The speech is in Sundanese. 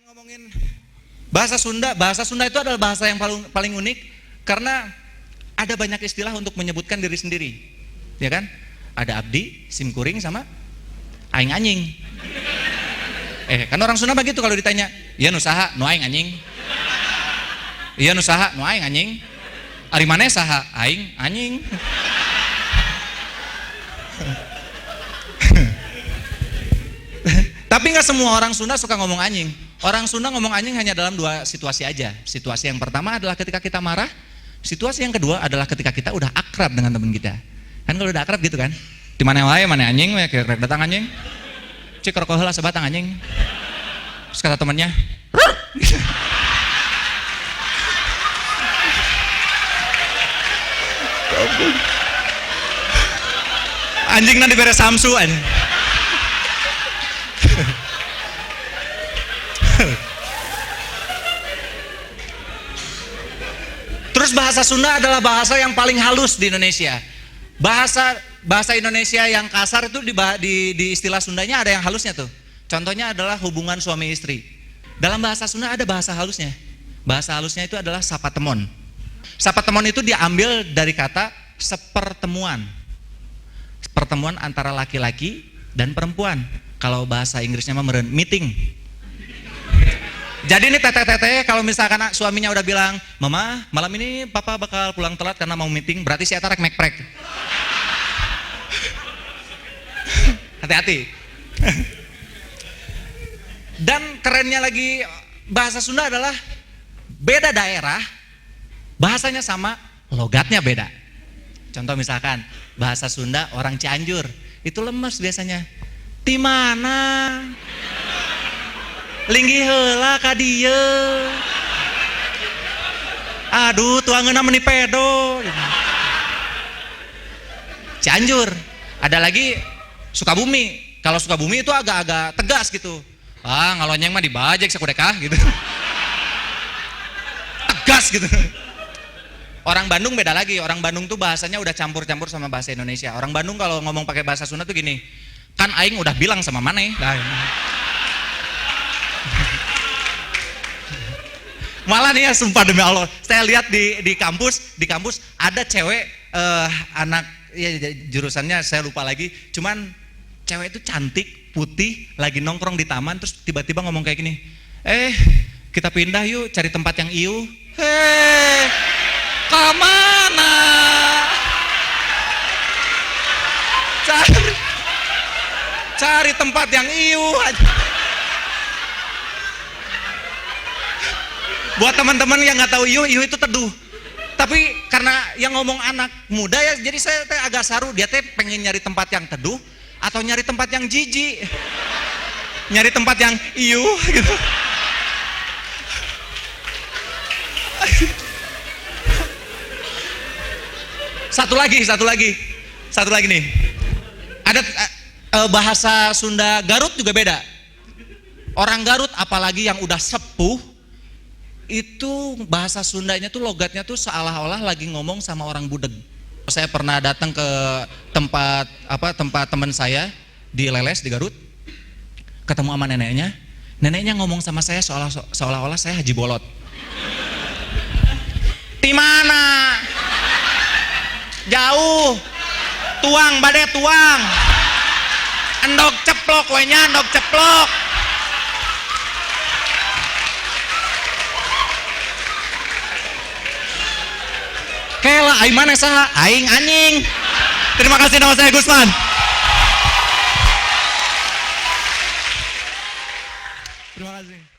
Ngomongin bahasa Sunda, bahasa Sunda itu adalah bahasa yang paling unik karena ada banyak istilah untuk menyebutkan diri sendiri, ya kan? Ada abdi, simkuring, sama aing anjing. Kan orang Sunda begitu kalau ditanya, iya nu saha, nu aing anjing. Iya nu saha, nu aing anjing. Ari maneh saha, aing anjing. Tapi nggak semua orang Sunda suka ngomong anjing. Orang Sunda ngomong anjing hanya dalam dua situasi aja. Situasi yang pertama adalah ketika kita marah. Situasi yang kedua adalah ketika kita udah akrab dengan teman kita. Kan kalau udah akrab gitu kan. Di mana wae, mana anjing, we kerek datang anjing. Cik rokok heula sebatang anjing. Terus kata temannya, anjing nanti beres samsu anjing. Terus bahasa Sunda adalah bahasa yang paling halus di Indonesia. Bahasa Indonesia yang kasar itu di istilah Sundanya ada yang halusnya tuh. Contohnya adalah hubungan suami istri. Dalam bahasa Sunda ada bahasa halusnya. Bahasa halusnya itu adalah sapatemon. Sapatemon itu diambil dari kata sepertemuan. Pertemuan antara laki-laki dan perempuan. Kalau bahasa Inggrisnya mah meren meeting. Jadi ini teteh-teteh kalau misalkan suaminya udah bilang, "Mama, malam ini papa bakal pulang telat karena mau meeting," berarti si eta rek mekprek. Hati-hati. Dan kerennya lagi bahasa Sunda adalah beda daerah, bahasanya sama, logatnya beda. Contoh misalkan bahasa Sunda orang Cianjur, itu lemes biasanya. Di mana? Linggih heula ka dieu. Aduh, tuangeunna meuni pedo. Cianjur. Ada lagi Sukabumi. Kalau Sukabumi itu agak-agak tegas gitu. Ah, ngalonyeng mah dibajek sakudekah gitu. Tegas gitu. Orang Bandung beda lagi. Orang Bandung tuh bahasanya udah campur-campur sama bahasa Indonesia. Orang Bandung kalau ngomong pakai bahasa Sunda tuh gini. Kan aing udah bilang sama maneh. Nah, malah nih ya, sumpah demi Allah, saya lihat di kampus ada cewek anak ya jurusannya saya lupa lagi, cuman cewek itu cantik, putih, lagi nongkrong di taman terus tiba-tiba ngomong kayak gini, kita pindah yuk cari tempat yang iu. Heh, kemana? Cari tempat yang iu. Buat teman-teman yang nggak tahu iu, iu itu teduh. Tapi karena yang ngomong anak muda ya, jadi saya teh agak saru. Dia teh pengen nyari tempat yang teduh atau nyari tempat yang jijik, nyari tempat yang iu gitu. Satu lagi nih. Ada bahasa Sunda Garut juga beda. Orang Garut apalagi yang udah sepuh, itu bahasa Sundanya tuh logatnya tuh seolah-olah lagi ngomong sama orang budeg. Saya pernah datang ke tempat teman saya di Leles di Garut, ketemu sama neneknya. Neneknya ngomong sama saya seolah-olah saya Haji Bolot. Di mana? Jauh. Tuang bade tuang. Endog ceplok we nya, endog ceplok. Kela, aing mana saha? Aing anjing. Terima kasih, nama saya Gusman. Terima kasih.